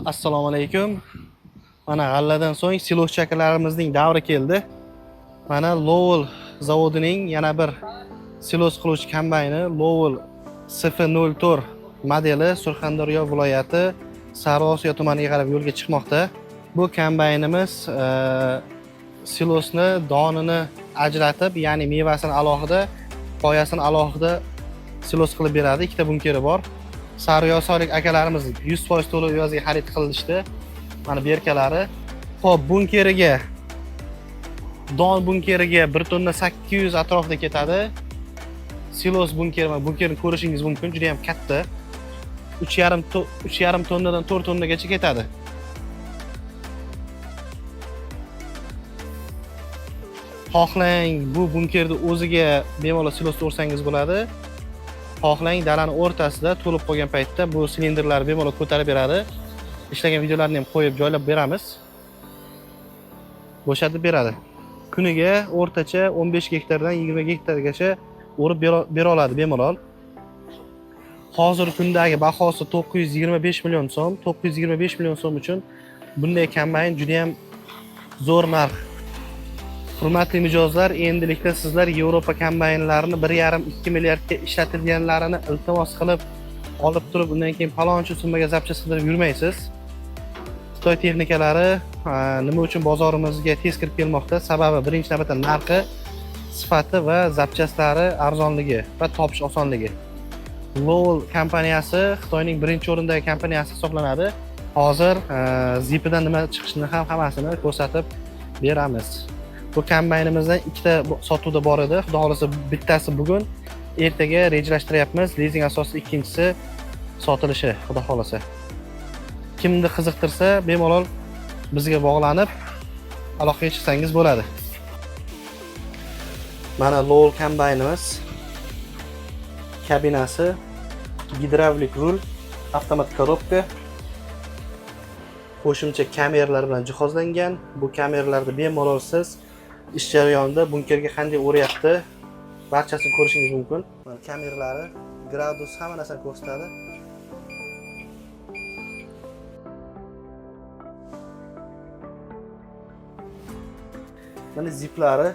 Assalomu alaykum. Mana g'alladan so'ng silos chakalarimizning davri keldi. Mana Lowell zavodining yana bir silos qiluvchi kombayni Lowell SF04 modeli Surxondaryo viloyati Sariosiyo tumaniga qarab yo'lga chiqmoqda. Bu kombaynimiz silosni donini ajratib, ya'ni mevasini alohida, poyasini alohida silos qilib beradi. Ikkita bunkeri bor. Sariosiyolik akalarimiz 100% to'lov evaziga xarid qilishdi. Mana berkalari. Xo'p, bunkeriga don bunkeriga 1 tonna 800 atrofida ketadi. Silos bunkeri, mana bunkerni ko'rishingiz mumkin, juda ham katta. 3,5 tonnadan 4 tonnagacha ketadi. Xohlang bu bunkerni o'ziga bemalol silos o'rsangiz bo'ladi. Xohlang dalani o'rtasida to'lib qolgan paytda bu silindrlar bemalol ko'tarib beradi. Ishlagan videolarni ham qo'yib joylab beramiz. Bo'shatib beradi. Kuniga o'rtacha 15 gektardan 20 gektargacha o'rib bera oladi bemalol. Hozir kundagi bahosi 925 million so'm. 925 million so'm uchun bunday kombayn juda ham zo'r narx. Hurmatli mijozlar, endilikda sizlar Yevropa kombaynlarini 1,5-2 milliardga ishlatilganlarini iltimos qilib olib turib, undan keyin palonchi summaga zapchast qidirib yurmaysiz. Xitoy texnikalari nima uchun bozorimizga tez kirib kelmoqda? Sababi birinchi navbatda narxi, sifati va zapchastlari arzonligi va topish osonligi. Lowell kompaniyasi Xitoyning birinchi o'rindagi kompaniyasi hisoblanadi. Hozir zipidan nima chiqishini ham hammasini ko'rsatib beramiz. Bu kombaynimizdan ikkita sotuvda bor edi. Xudo xohlasa bittasi bugun, ertaga rejalashtiryapmiz. Lizing asosida ikkinchisi sotilishi, xudo xohlasa. Kimni qiziqtirsa, bemalol bizga bog'lanib aloqaga chiqsangiz bo'ladi. Mana Lowell kombaynimiz kabinasi, gidravlik rul, avtomat korobka, qo'shimcha kameralar bilan jihozlangan. Bu kameralarda bemalol siz ish jarayonida bunkerga qanday o'ryapti, barchasini ko'rishingiz mumkin. Mana kameralari, gradus, hamma narsani ko'rsatadi. Mana ziplari,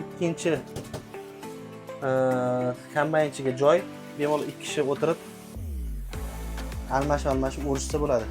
ikkinchi kombaynchiga joy, bemalol ikki kishi o'tirib almashib almashib o'rishsa bo'ladi.